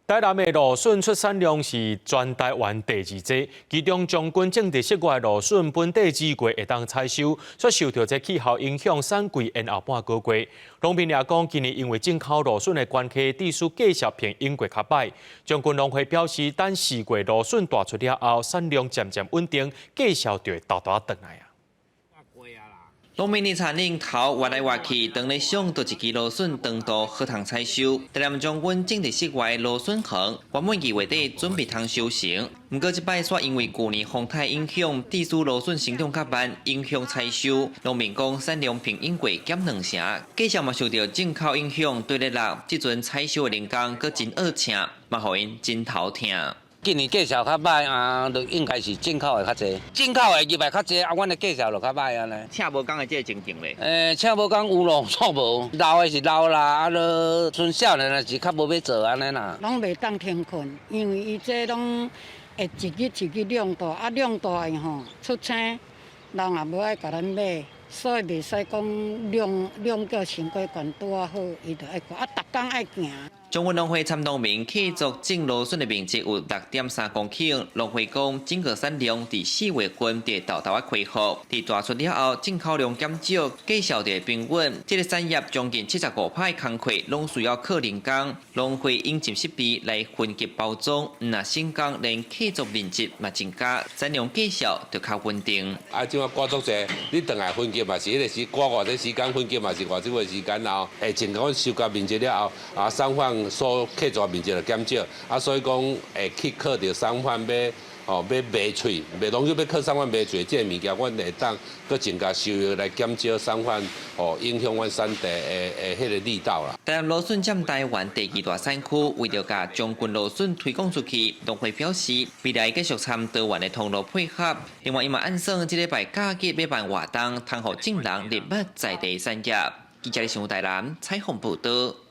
台南的蘆筍出產量是全台灣第二濟，其中將軍種佇室外蘆筍本底二月會當採收，卻受著這氣候影響，產季延後半個月。農民也講，今年因為進口蘆筍的關係，致使價數比往過較䆀。將軍農會表示，等四月蘆筍大出了後，產量漸漸穩定，價數就會沓沓仔轉來啊。農民佇田頂頭挖來挖去，當咧想佗一支蘆筍長度好通採收。台南將軍種佇室外蘆筍園，原本二月底準備通收成，毋過這擺煞因為舊年風颱影響，致使蘆筍成長較慢，影響採收。農民講產量比往過減兩成，價數嘛受著進口影響，對咧落，這陣採收的人工閣真惡請，嘛予𪜶真頭疼。今年價數較䆀啊，就應該是進口的較濟，進口的入來較濟，啊，阮的價數就較䆀按呢。請無仝的這个情形咧？欸，請無仝有咯，煞無，老的是老啦，啊，囉賰少年的是較無欲做按呢啦。攏袂當停睏，因為伊這攏會一日一日量大，啊量大的吼出青，人也無愛共咱買，所以袂使講量量叫傷過懸拄仔好，伊就愛啊，逐工愛行。將軍農會參農民契作種蘆筍的面積有6.3公頃，農會講整個產量佇4月份就會沓沓仔恢復，佇大出了後進口量減少，價數就會平穩。這个產業將近75%的工課攏需要靠人工，農會引進設備來分級包裝，毋若省工，連契作面積嘛增加，產量價數就較穩定。啊，這馬割足濟，你轉來分級嘛是彼個時，割偌濟時間分級嘛是偌這個時間，然後會增加阮收割面積了後，啊，商販所契作面積就減少，啊，所以講會去靠著商販欲吼欲賣喙，賣攏總欲靠商販賣喙，這个物件，阮會當閣增加收入來減少商販吼影響阮產地的的彼个力道啦。台南蘆筍佔台灣第二大產區，為著共將軍蘆筍推廣出去，農會表示未來繼續參多元的通路配合。另外，伊嘛按算這禮拜假日欲辦活動，通予眾人認捌在地產業。記者新聞台南採訪報導。